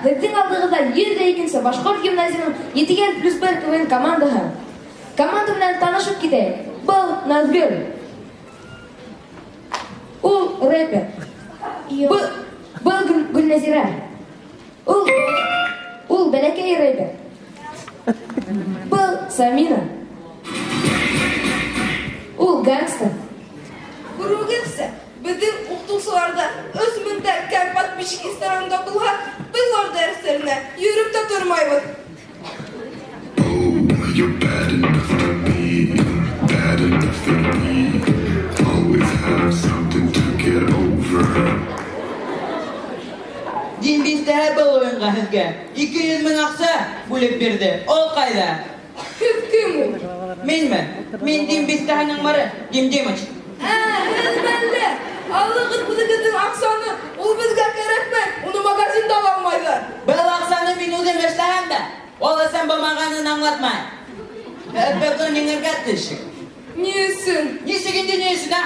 Һеҙҙең алдығыҙҙа 102 нсе башҡорт гимназияһының Етегән плюс бер КВН командаһы. Команда менән танышып китәйек. Был Назгөл. Ул рэпер. Юҡ. Был, был Гөл- Гөлнәзирә. Ул ул бәләкәй рэпер. Был Самина. Ул гангстер. Күреүегеҙсә, беҙҙең уҡытыусыларҙа өс меңдә кәм подписчик Инстаграмда булһа, беҙ улар дәрестәренә йөрөп тә тормайбыҙ. Oh, you're bad enough to be, bad enough to be. Always have something to get over. Дин бистәһе был уйынға һеҙгә 200 мең аҡса бүлеп бирҙе. Ул ҡайҙа? Һеҙ кем ул? Минме? Мин Дим бистәһенең мэры, Дим Димыч. Ә, һеҙ мәллә? Алығыҙ үҙегеҙҙең аҡсаны, ул беҙгә кәрәкмәй, уны магазинда ла алмайҙар. Был аҡсаны мин үҙем эшләһәм дә, ул ысын булмағанын аңлатмай. Һеҙ бөгөн еңергә тейешһегеҙ. Ни өсөн? Нисек инде ни өсөн, ә?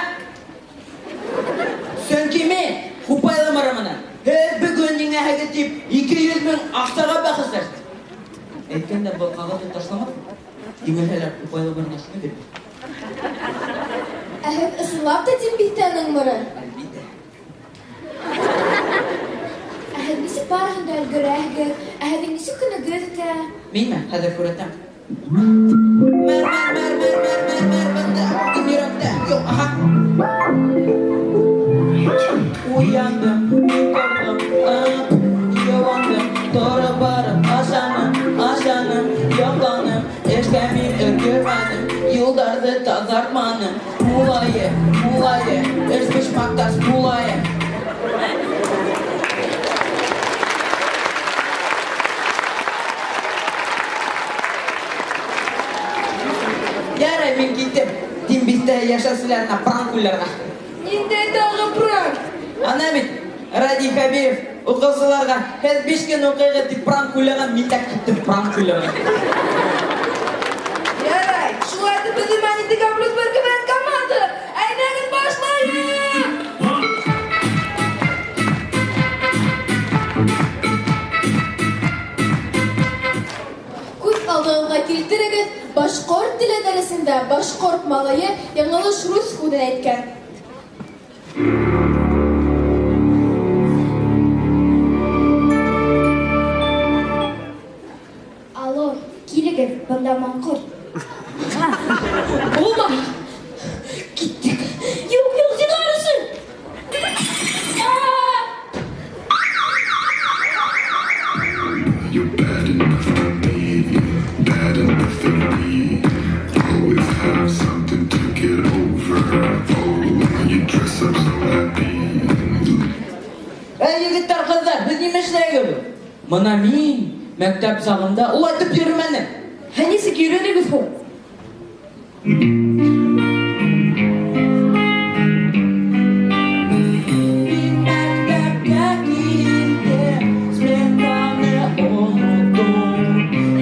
Сөнки мин Ҡупайлы мэры менән һеҙ бөгөн еңәһегеҙ тип 200 мең аҡсаға бәхәсләштек. Әйткәндә был ҡағыҙҙы ташламаҫмы? Еңелһәләр Ҡупайлы мэрына шуны бирер. Ә һеҙ ысынлап та Дим бистәһенең мэры? Әлбиттә. Ә һеҙ нисек барыһын да өлгөрәһегеҙ? Ә һеҙҙең нисек көнөгөҙ үтә? Минме? Хәҙер күрһәтәм. Мэр, мэр, мэр, мэр, мэр, мэр, мэр, бында кем йөрәктә? Юҡ, аһа. Уяндым, торҙом, ып, йыуындым, тороп барып ашаным, ашаным, йоҡланым, эшкә мин өлгөрмәнем, юлдарҙы таҙартманым. Мулайы, мулайы, өсбочмаҡташ булайы. Ярай, мин киттем. Дим бистәһе йәшәүселәренә пранк уйларға. Ниндәй тағы пранк? Ана бит Радий Хәбиров уҡыусыларға һеҙ биш көн уҡыйғыҙ тип пранк уйлаған, мин дә киттем пранк уйларға. Ярай, шулай итеп беҙҙең менән Етегән плюс бер КВН команда. Әйҙәгеҙ башлайыҡ! Күҙ алдығыҙға килтерегеҙ, башҡорт теле дәресендә башҡорт малайы яңылыш рус һүҙен әйткән. Алло, килегеҙ, бында маңҡорт. Булмай. Киттек. Юҡ, юҡ, зинһар өсөн. You're bad enough to be, bad enough to be. Always have something to get over. Oh, you dress up so happy. Эй, егеттәр, ҡыҙҙар, һеҙ нимә эшләйһегеҙ? Бына мин мәктәп сағында улайтып йөрөмәнем. Ә нисек йөрөнөгөҙ һуң? Мин мәктәпкә килдем, сменканы оноттом.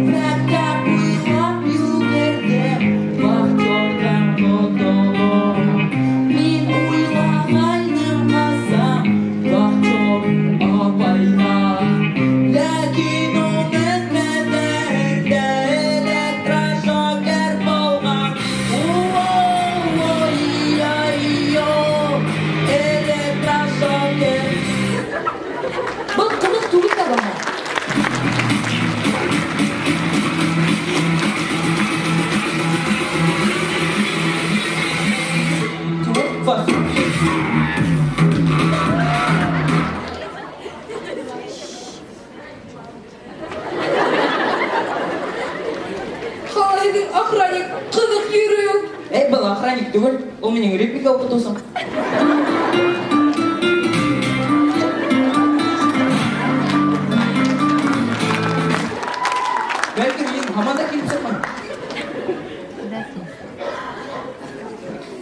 Мәктәп буйлап йүгерҙем, вахтерҙан ҡотолоп. Мин уйлағайным ҡасан вахтер апайға. Ләкин уның мәҙәгендә электрошокер булған. Уо-уо-и-я-и-йо, электрошокер. Был ҡыҙыҡ түгел дә баһа. Фас. Ҡалай һеҙҙең охранник ҡыҙыҡ йөрөй ул. Эй, был охранник түгел, ул минең ритмика уҡытыусым. Бәлкем, мин һаман да килеп сыҡмай.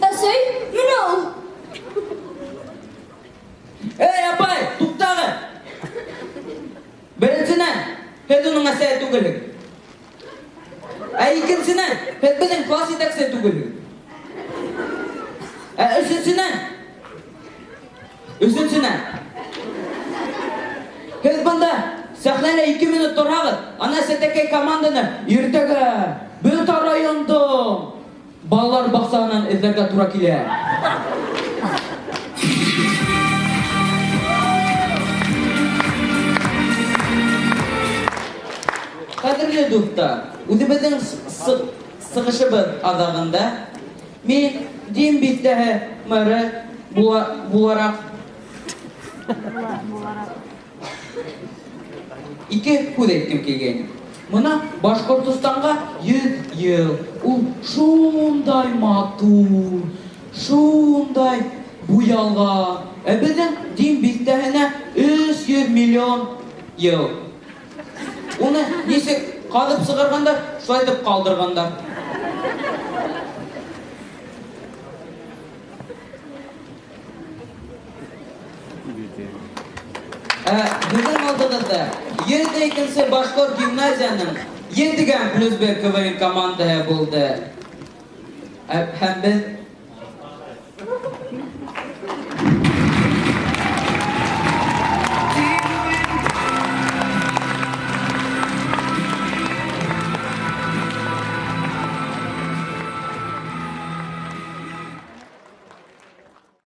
Әсәй, менә ул. Эй, апай, туҡтағыҙ! Беренсенән, һеҙ уның әсәһе түгелһегеҙ. Ә икенсенән, һеҙ беҙҙең класс етәксеһе түгелһегеҙ. Ә өсөнсөнән, өсөнсөнән, һеҙ бында Сәхнәлә ике минут торһағыҙ, ана сәтәкәй команданы иртәгә бөтә райондың балалар баҡсаһынан эҙләргә тура килә. Ҡәҙерле дуҫтар, үҙебеҙҙең сығышыбыҙ аҙағында мин Дим биҫтәһе мэры булараҡ ике һүҙ әйткем килгәйне. Мына Башҡортостанға 100 йыл. Ул шундай матур, шундай буялған. Ә беҙҙең Дим биҫтәһенә 300 миллион йыл. Уны нисек ҡаҙып сығарғандар, шулай итеп ҡалдырғандар. Ә беҙҙең алдығыҙҙа 102-нсе башҡорт гимназияның Етегән плюс бер КВН командаһы булды. Һәм беҙ